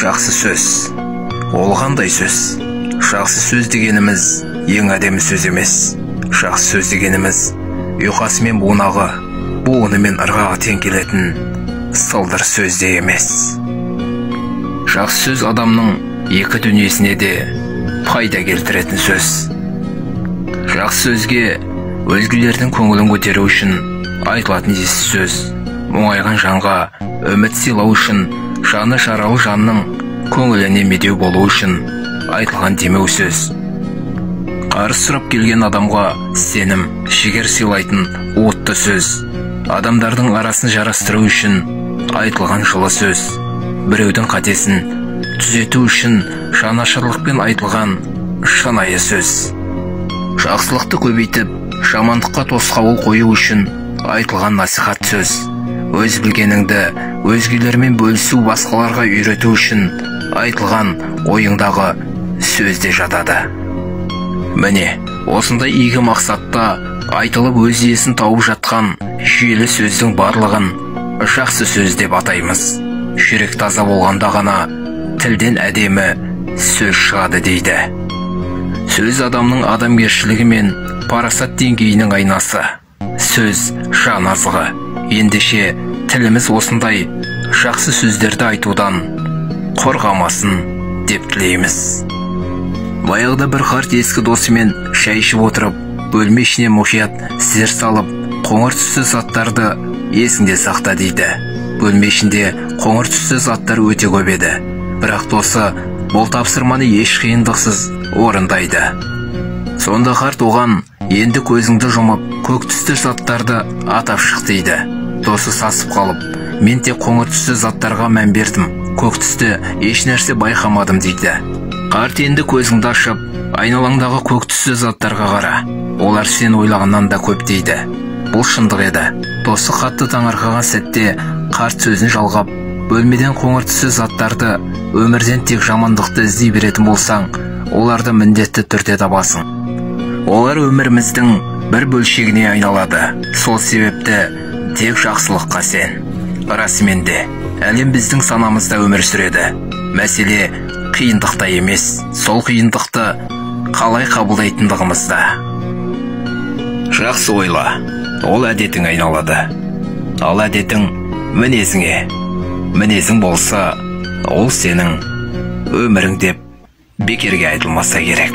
Жақсы сөз. Ол қандай сөз? Жақсы сөз дегеніміз ең әдемі сөз емес. Жақсы сөз дегеніміз ұйқасы мен бунағы, буыны мен ырғағы тең келетін сылдыр сөз де емес. Жақсы сөз адамның екі дүниесіне де пайда келтіретін сөз. Жақсы сөзге өзгелердің көңілін көтеру үшін айтылатын есті сөз, мұңайған жанға үміт сыйлау үшін, жаны жаралы жанның көңіліне медеу болу үшін айтылған демеу сөз. Қарыз сұрап келген адамға сенім, жігер сыйлайтын уытты сөз. Адамдардың арасын жарастыру үшін айтылған жылы сөз. Біреудің қатесін түзету үшін жанашырлықпен айтылған шынайы сөз. Жақсылықты көбейтіп, жамандыққа тосқауыл қою үшін айтылған насихат сөз. Өз білгеніңді өзгелермен бөлісу, басқаларға үйрету үшін айтылған ойыңдағы сөз де жатады. Міне, осындай игі мақсатта айтылып өз иесін тауып жатқан жүйелі сөздің барлығын жақсы сөз деп атаймыз. Жүрек таза болғанда ғана тілден әдемі сөз шығады дейді. Сөз адамның адамгершілігі мен парасат деңгейінің айнасы. Сөз жан азығы. Ендеше тіліміз осындай жақсы сөздерді айтудан қорғамасын деп тілейміз. Баяғыда бір қарт ескі досымен шай ішіп отырып, бөлме ішіне мұқият зер салып, қоңыр түсті заттарды есіңде сақта дейді. Бөлме ішінде қоңыр түсті заттар өте көп еді. Бірақ досы бұл тапсырманы еш қиындықсыз орындайды. Сонда қарт оған енді көзіңді жұмып, көк түсті заттарды атап шық дейді. Досы сасып қалып, мен тек қоңыр түсті заттарға мән бердім, көк түсті еш нәрсе байқамадым дейді. Қарт енді көзіңді ашып, айналаңдағы көк түсті заттарға қара, олар сен ойлағаннан да көп дейді. Бұл шындық еді. Досы қатты таңырқаған сәтте қарт сөзін жалғап, бөлмеден қоңыр түсті заттарды, өмірден тек жамандықты іздей беретін болсаң, оларды міндетті түрде табасың. Олар өміріміздің бір бөлшегіне айналады. Сол себепті тек жақсылыққа сен. Расымен де, әлем біздің санамызда өмір сүреді. Мәселе қиындықта емес, сол қиындықты қалай қабылдайтындығымызда. Жақсы ойла, ол әдетің айналады. Ал әдетің мінезіңе. Мінезің болса, ол сенің өмірің деп бекерге айтылмаса керек.